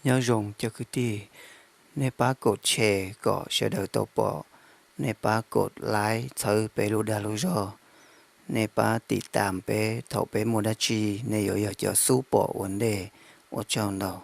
Nyob zoo cov kwv tij, nej pab kom share kom sawv daws tau pom, nej pab kom like txhawb peb lub dag lub zog, nej pab tim tam peb thaum peb muaj dab tsi nej yuav yog cov xub pom ua ntej. Ua tsaug ntau.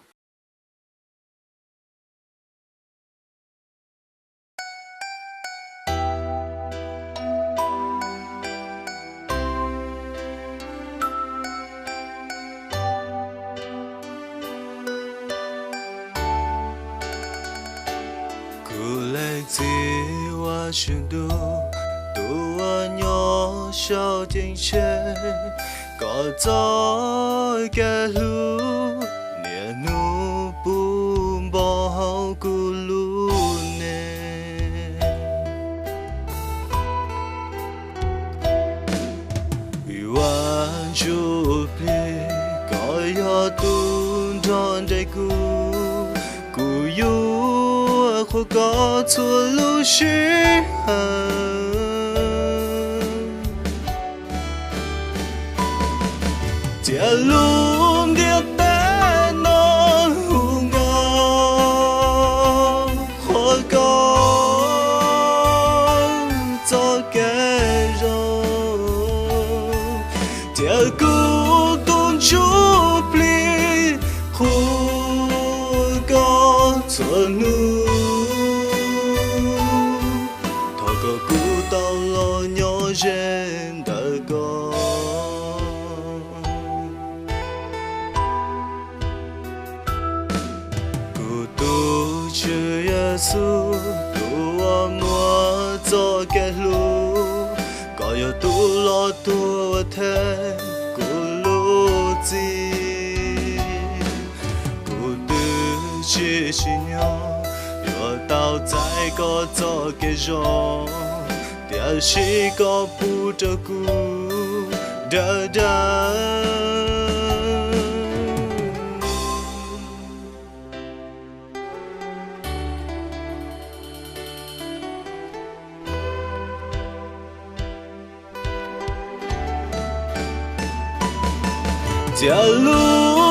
Kuv leej txiv uas sub ntuj, tus uas nyob saum ceeb tsheej, koj txoj kev hlub niaj hnub pub npo hauv kuv lub neej. Vim Vaj Ntsuj Plig, koj yog tus nrog nraim kuv, kuv yuav qhuas koj txhua lub sij hawm. Cia lub ntiaj teb no hu nkauj qhuas koj txoj kev zoo. Cia kuv tus ntsuj plig qhuas koj txhua hnub. Thov kom kuv tau los nyob ze ntawm koj. Kuv tus Tswv Yexus, tus uas muaj txoj kev hlub, koj yog tus los tuag ua them kuv lub txim. Kuv twb tsis tsim nyog yuav tau txais koj txoj kev zoo, tiam sis koj pub rau kuv daws daws. Cia lub